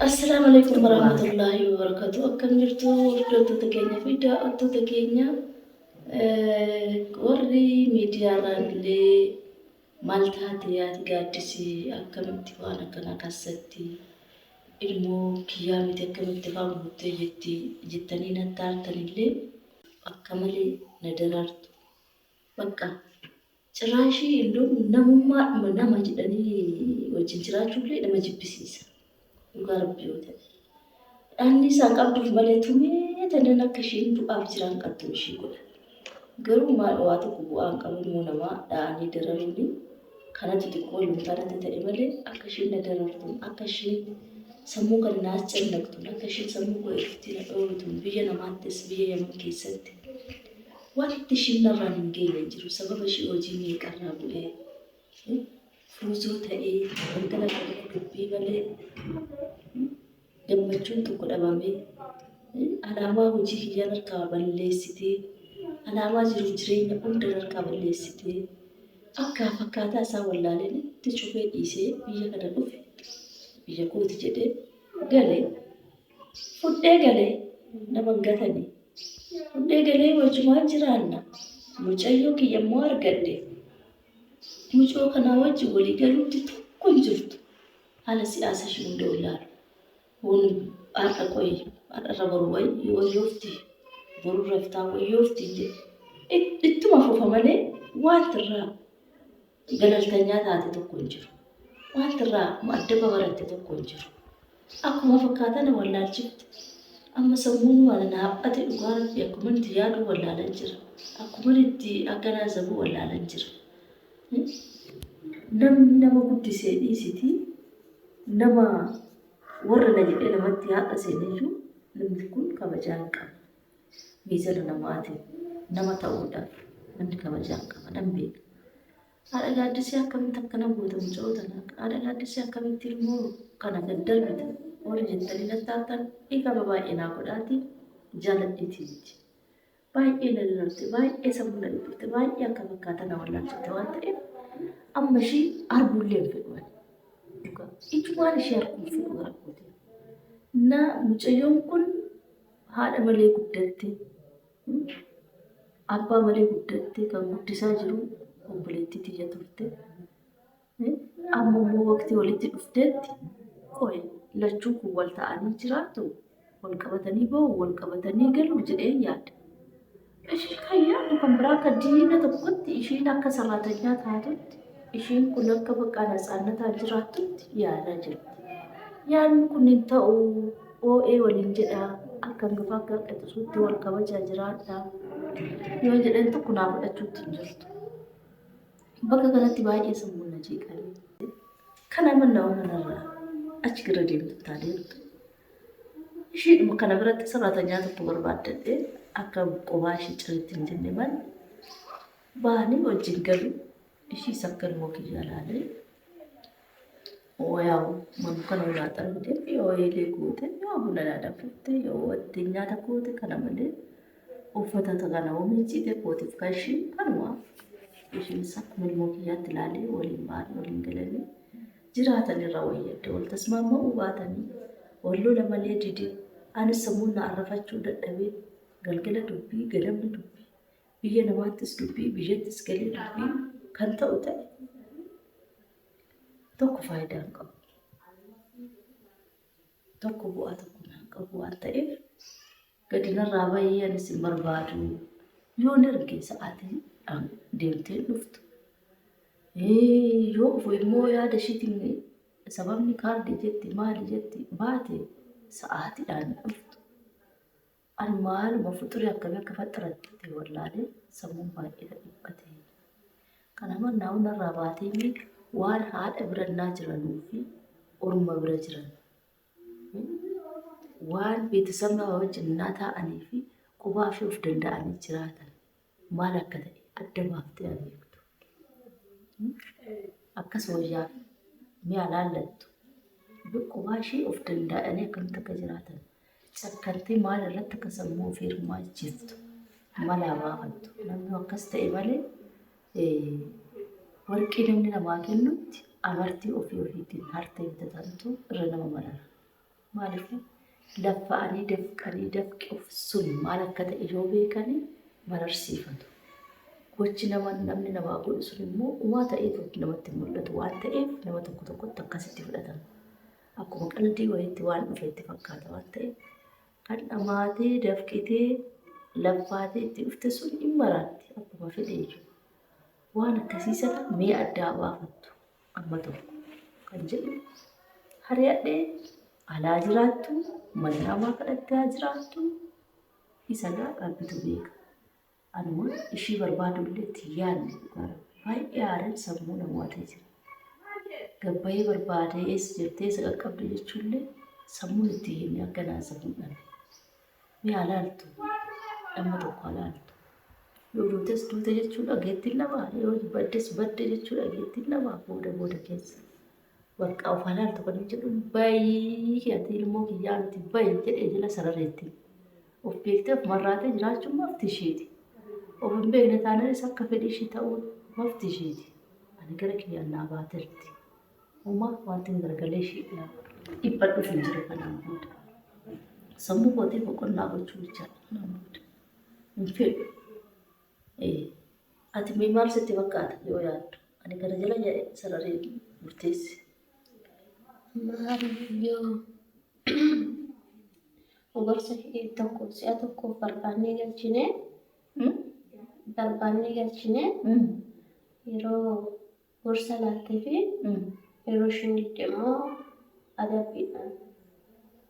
Assalaamu alaikum warahmatullaahi wabarakatuh. Akkam jirtu hordoftoota keenya fi daawwattoota keenya? Warri miidiyaarraan illee maal taate yaati gaaddisi, akkamitti waan akkanaa kassatti ilmoo kiyyaa miti, akkamitti afaan guuttee jetti jettanii natti aartanillee, akka malee na daraartu. Bakka ciraashii indoo namummaadhuma nama jedhanii wajjin jiraachuullee nama jibbisiisa. Dhugaa Rabbii yoo ta'e. Dhanni isaan qabduuf malee tumee tanan akka ishiin du'aaf jiraan qabdu ishii godha. Garuu maal, waa tokko bu'aa hin qabu immoo namaa dha'anii dararuuni kanatu xiqqoo lumtaanatti ta'e malee, akka ishiin na darartuun, akka ishiin sammuu kana naas cannaqtuun, akka ishiin sammuu koo irratti na dhoowwituun, biyya namaattis biyya Yaman keessatti wanti ishiin narraan hin geenye hin jiru. Sababa ishii hojii meeqarraa bu'ee fuuzoo ta'ee, galgala galgala dubbii malee gammachuun tokko dhabamee, alaamaa hojii kiyyaan harkaa balleessitee, alaamaa jiruuf jireenya hunda harkaa balleessitee, akka fakkaataa isaa wallaaleen itti cufee dhiisee biyya kana dhufe, biyya kooti jedhee galee fudhee galee nama hin gatanii. Fudhee galee wajjumaan jiraanna. Mucayyoo kiyya immoo argadhe. Mucoo kanaa wajjin walii galuutti tokko hin jirtu. Haala si'aasa ishii hunda wallaalu. Kun har'a qoyi, har'arra boru wayyoofti, borurra iftaan wayyoofti jedhe. Ittuma fufa malee wanti irraa galaltanyaa taate tokko hin jiru. Wanti irraa addaba baratte tokko hin jiru. Akkuma fakkaatan wallaalchifte. Amma sammuun waan na haphate, dhugaa Rabbi, akkuma itti yaadu wallaalan jira. Akkuma itti akkanaa zabuu wallaalan jira. Namni nama guddisee dhiisiti, nama warra na jedhee namatti haadha seeneyyuu namni kun kabajaa hin qabu. Miizana namaatiin nama ta'uudhaaf namni kabajaa hin qaba, nan beeka. Haadha gaaddisee akkamitti akkana goota muca'oo tana? Haadha gaaddisee akkamitti immoo kana gad darbita? Warri jettanii natti taatan, dhiifama baay'ee naa godhaati, jaaladheetii miti. Baay'ee na dararte, baay'ee sammuu na dhiphifte, baay'ee akka fakkaatan na wallaalchifte waan ta'eef amma ishii arguullee hin fedhu ani. Dhugaa ijumaan ishee arguu hin fedhu gara kootiin. Na mucayyoon kun haadha malee guddatte, abbaa malee guddatte, kan guddisaa jiru obboleettii tiyya turte. Amma immoo waqtii walitti dhufteetti qoy lachuu kun wal ta'anii jiraatu, wal qabatanii bahu, wal qabatanii galu jedhee yaada. Ishii kan yaaddu kan biraa, akka diina tokkotti, ishiin akka saraatanyaa taatutti, ishiin kun akka bakka natsaannataan jiraattutti yaadaa jirti. Yaadni kun hin ta'u, oo'ee waliin jedhaa, akka hangafaa akka qixisuutti wal kabajaa jiraadhaa yoo jedhan tokko naa fudhachuutti hin jirtu. Bakka kanatti baay'ee sammuun na jeeqame. Kana mannaa kanarraa achi gara deemtu taadeemtu. Ishiidhuma kana biratti saraatanyaa tokko barbaaddadhee, akka qobaa ishii ciritti hin jenne malee, bahanii wajjin galu. Ishiis akka ilmoo kiyyaa laalee, yaa'u manu kana walaa xaragdee, yoo eelee goote, yoo buna naa danfifte, yoo ittiin nyaata goote, kana malee uffata kana yoo miiccite kootiif kan ishii kanuma. Ishiinis akkuma ilmoo kiyyaatti ilaalee, waliin ba'anii waliin galanii jiraatan irra wayyadde. Wal tasmaamma'uu baatanii wal lola malee didee, anis sammuun na arrafachuu dadhabee, galgala dubbii, ganamni dubbii, biyya namaattis dubbii, biyyattis galee dubbii kan ta'u ta'e tokko faayidaa hin qabu. Tokko bu'aa tokko hin qabu waan ta'eef gadi narraa bahii, anis hin barbaadu. Yoon erge sa'aatii deemtee dhuftu. Yoo ofu immoo yaada ishiitiin sababni kaardii jetti, maali jetti baate, sa'aatiidhaan dhuftu. Ani maaluma fuxurii akkamii akka faxxaratte wallaalee, sammuun baay'ee dhiphate. Kana mannaa narraa baatee waan haadha birannaa jiranuu fi orma bira jiran, waan beeksisama wajjin naa taa'anii fi qubaa fi of danda'anii jiraatan maal akka ta'e adda baaftee beektu. Akkas wayyaaf mi'a laallattu, qubaa ishee of danda'anii akkamitti akka jiraatan cakkantee, maal irratti akka sammuu ofii hirmaachiftu malaa baafattu. Namni akkas ta'e malee, warqii namni namaa kennutti amartii ofii ofiitiin hartee bitatantu irra nama marara. Maaliif laffa'anii dafqanii dafqi of sun maal akka ta'e yoo beekani mararsiifatu. Gochi nama namni namaa godhu sun immoo umaa ta'eetu namatti mul'atu waan ta'eef nama tokko tokkotti akkasitti fudhatama. Akkuma qaldii wayiitti waan dhufe itti fakkaata waan ta'eef kan dhamaatee dafqitee laffaatee itti dhufte sun hin maraatti akkuma fedhe iyyuu. Waan akkasii sana mee addaa baafattu amma tokko kan jedhu hari'adhee alaa jiraattu mana namaa kadhattee haa jiraattu isa gaa rabbitu beeka. Anuma ishii barbaadu illee itti hin yaadne dhugaa rabbi. Baay'ee aareen sammuu na mo'atee jira. Gabbayee barbaadee eessa jirtee eessa qaqqabde jechuullee sammuun itti himee akka naan sammuu dhabe. Mee haa laaltu amma tokko haa laaltu. Yoo duutes duute jechuu dhageettiin dhabaa yoo baddes badde jechuu dhageettiin dhabaa booda booda keessa. Bakka of haa laaltu kan hin jedhuun bayii ati ilmoo kiyyaa miti bayi jedhee jala sarareetti. Of beektee of marraatee jiraachuun mafti ishiiti. Of hin beekne taanaanis akka fedhii ishii ta'uun mafti ishiiti. Ani gara kiyyaan naa baateerti. Homaa wanti garagalee ishii dhiphadhuuf hin jiru kanaan booda. Sammuu kootii boqonnaa gochuu bichaadha kanaan booda. Hin fedhu. Ati mee maal sitti fakkaata yoo yaaddu? Ani kana jala sararee murteessi. Maal yoo gorsa tokko si'a tokkoof barbaannee galchine barbaannee galchine yeroo gorsa laattee fi yeroo isheen didde immoo adabbiidhaan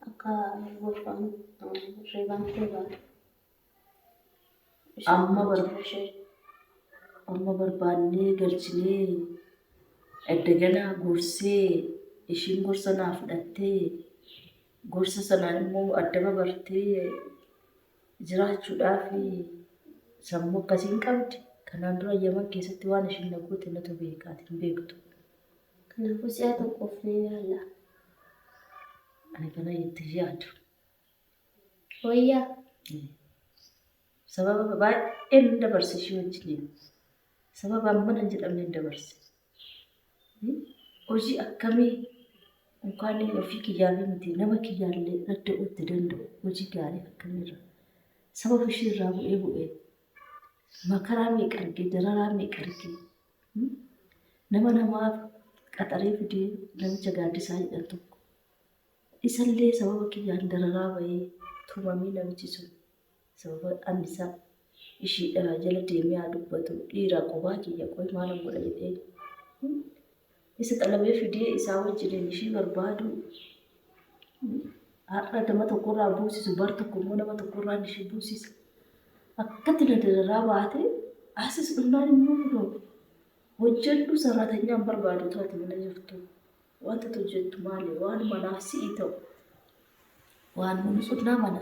akka reebamtee baatu. Amma barbaannee galchinee eddaganaa gorsee ishiin gorsa naa fudhattee gorsa sanaan immoo addaba bartee jiraachuudhaaf sammuu akkasii hin qabdi. Kanaan dura Yaman keessatti waan ishiin na goote natu beeka ati hin beektu. Kanaafuu si'a tokkoof ni ilaalla. Ani kana itti yaadu. Wayyaa. Sababa baay'een dabarse ishii wajjiniin. Sababa hammana hin jedhamne hin dabarse. Hojii akkamii unkaan ofii kiyyaaf miti nama kiyyaallee radda'uu itti danda'u hojii gaarii akkamiirra. Sababa ishii irraa bu'ee bu'ee makaraa meeqa argee dararaa meeqa argee nama namaaf qaxaree fidee namicha gaaddisaa jedhan tokko isallee sababa kiyyaan dararaa bahee tumamee namichi sun sababa annisaa ishiidha jala deemee haa dubbatu dhiira qobaa kiyya qoy maalan godha jedhee isa xalabee fidee isaa wajjiniin ishii barbaadu har'a nama tokkorraa buusisu bar tokko immoo nama tokkorraan ishii buusisa. Akkatti na dararaa baate asis dhumnaan immoo kunoo hojjedhu sarratanyaan barbaadu taate mana jirtu. Wanta hojjettu maali? Waanuma naaf si'ii ta'u. Waanuma nutsunnaa mana.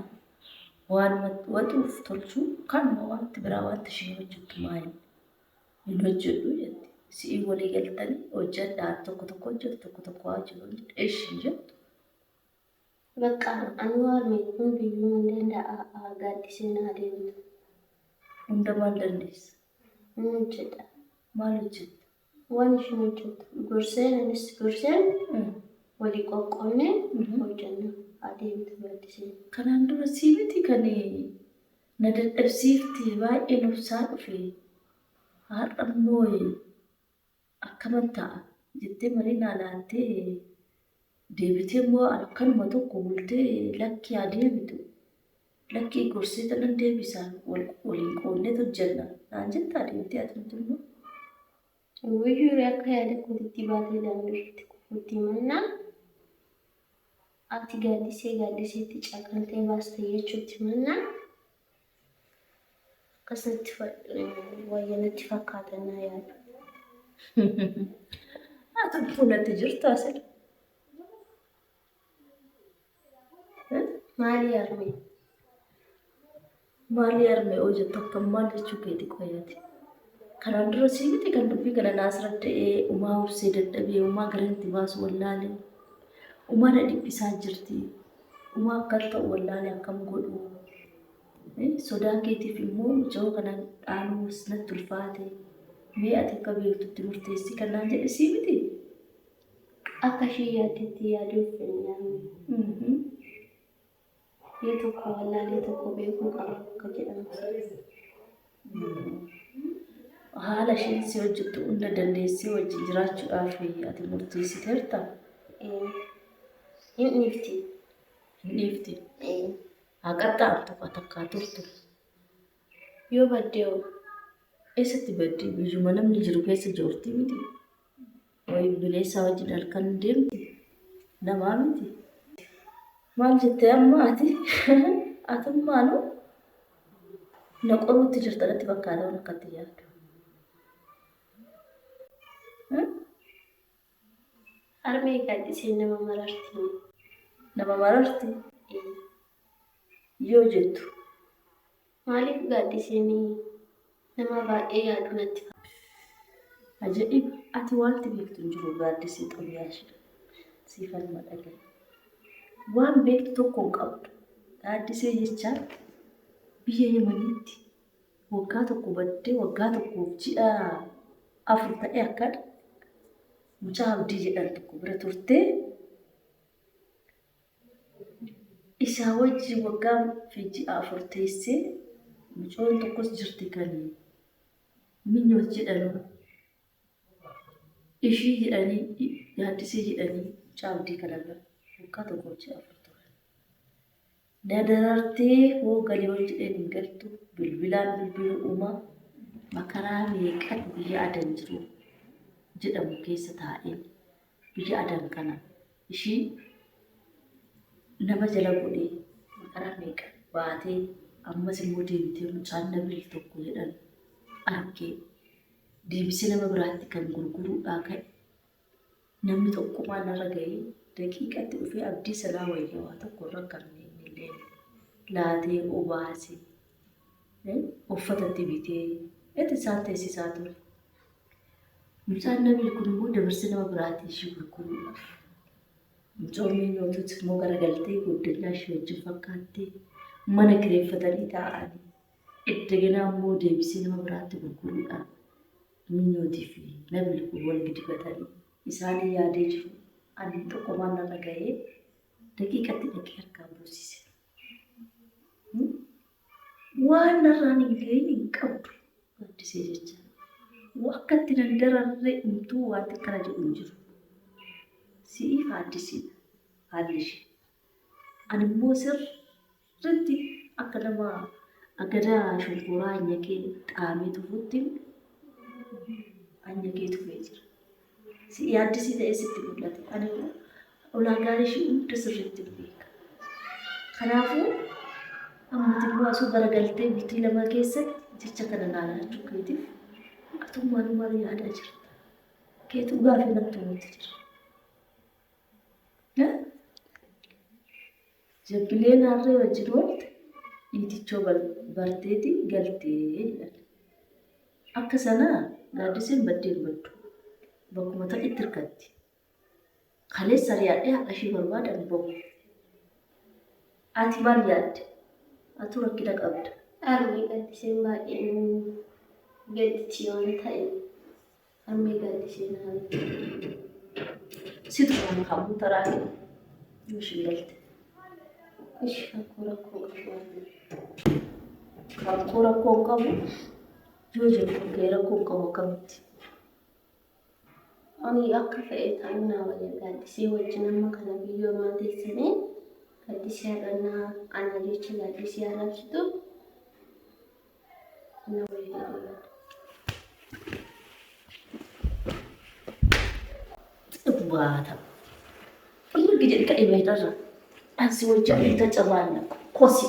Waanuma waxuuf tolchuu kanuma wanti biraa wanti isheen hojjettu maali? Hin hojjedhu jetti. Si'ii walii galtanii hojjedhaa tokko tokko hojjetu tokko tokko haa hojjetu eshi hin jettu. Bakka ani waan hundiyyuu hin danda'a gaaddisee naa deemtu. Hunda maal dandeessa? Hin hojjedha. Maal hojjetta? Waan isheen hojjettu gorseen anis gorseen walii qoqqoonnee hojjenna adeemtu gaaddiseen. Kanaan dura sii miti kan na dadhabsiifte baay'ee nobsaa dhufe. Har'a immoo akkaman ta'a jettee marii naa laattee deebitee immoo akkanuma tokko bultee lakkii haa deebitu. Lakkii gorsee tanan deebisa waliin qoonnee hojjenna naan jettaa deebitee ati nuti immoo. Wayyuu akka yaada kootitti baatee daandii irratti kufuutti mannaa ati gaaddisee gaaddiseetti caqantee baaste jechuutti mannaa akkasumatti wayya natti fakkaata naa yaadu. Ati fuulatti jirtaa sila. Maali harmee? Maali harmee oo jettu akkam maal jechuu keeti qoyaati. Kanaan dura sii miti kan dubbii kana naas radda'ee umaa obsee dadhabee umaa garanti baasu wallaalee umaa na dhiphisaa jirti umaa akkam ta'u wallaalee akkam godhu sodaa keetiif immoo mucayoo kana dhaaluus natti ulfaate mee ati akka beektutti murteessi kan naan jedhe sii miti. Akka ishee yaaddetti yaaduuf fedhe harmee. Yoo tokko wallaalee tokko beekuu qaba akka jedhamu. Haala isheen si hojjettu hunda dandeessee wajjin jiraachuudhaaf ati murteessiteerta? Hin dhiifti. Hin dhiifti. Haa qaxxaamtu haa takkaa turtu. Yoo baddee hoo? Eessatti baddi? Biyyuma namni jiru keessa joorti miti. Wayi bineensa wajjin halkan deemti. Namaa miti. Maal jettee amma ati? Atummaanuu na qoruutti jirta natti fakkaata waan akkatti yaadu. Harmee gaaddiseen nama mararti. Nama mararti yoo jettu. Maaliif gaaddiseen nama baay'ee yaadu natti fakkaata? Ajaa'iba! Ati wanti beektu hin jiru gaaddisee xabiyaa ishee. Siifan dhagaye. Waan beektu tokko hin qabdu. Gaaddisee jechaan biyya Yemeniitti waggaa tokko baddee waggaa tokkoof ji'a 4 ta'e akkana mucaa Abdii jedhan tokko bira turtee isaa wajjin waggaa fi ji'a 4 teessee mucoon tokkos jirti kan Minyoot jedhamu ishii jedhanii gaaddisee jedhanii mucaa Abdii kana bira waggaa tokkoof ji'a 4 turan. Na darartee hoo galii ol jedheen hin galtu bilbilaan bilbilu uumaa makaraa meeqatu biyya Adan jiru jedhamu keessa taa'een biyya Adan kana ishii nama jala godhee makaraa meeqa baatee ammas immoo deebitee mucaan Nabil tokko jedhan arkee deebisee nama biraatti kan gurguruudhaa ka'e namni tokkummaa narra ga'ee daqiiqatti dhufee abdii sanaa wayya waa tokko irra rakkanne innillee laatee obaasee uffatatti bitee itti isaan teessisaa ture. Mucaan Nabil kun immoo dabarsee nama biraatti ishii gurguruudhaaf. Mucoon minyootus immoo garagaltee guddinaa ishee wajjin fakkaattee mana kireeffatanii taa'anii eddaganaa immoo deebisee nama biraatti gurguruudhaan minyootii fi Nabil kun wal gidibatanii isaanii yaadee jiru. Ani tokkomaan narra ga'ee daqiiqatti dhaqee harkaan buusise. Waan narraan hin ga'iin hin qabdu gaaddisee jecha. Akka itti nan dararree umtuu wanti akkana jedhu hin jiru. Si'iif addisiidha haalli ishee. Ani immoo sirriitti akka nama agadaa shonkoraa anyakee xaamee tufutti anyakee tufee jira. Si'ii addisii ta'ee sitti mul'ate. Ani immoo ulaagaalee ishee hunda sirriitti hin beeka. Kanaafuu ammati immoo asuu garagaltee bultii lama keessatti jecha kana naa laachuu keetiif atummaan maal yaadaa jirta? Keetuu gaafii natti himuutti jira. Jabbileen harree wajjin oolte dhiitichoo barteeti galtee jedhan. Akka sanaa gaaddiseen baddee hin baddu. Bakkuma ta'etti hirkatti. Kaleessa ari'adhee haadha ishee barbaadan bahu. Ati maal yaadde? Atuu rakkina qabda. Harmee gaaddiseen baay'een gadditi waan ta'eef harmee gaaddiseen haala. Situ kana kamuu taraa kee yoo ishiin galte. Ishi rakkoo rakkoo qabu waan Rakkoo rakkoo hin qabu yoo jedhu kee rakkoo hin qabu akkamitti? Ani akka fe'e ta'uu naa wayya gaaddisee wajjin amma kana biyya ormaa teessanii gaaddisee har'annaa ana jecha gaaddisee arrabsitu na wayya jedhee yaada. Xibbaata. Xirgi jedhi ka'ee baay'eerra. Ansi wajjin tacabaanna kosi.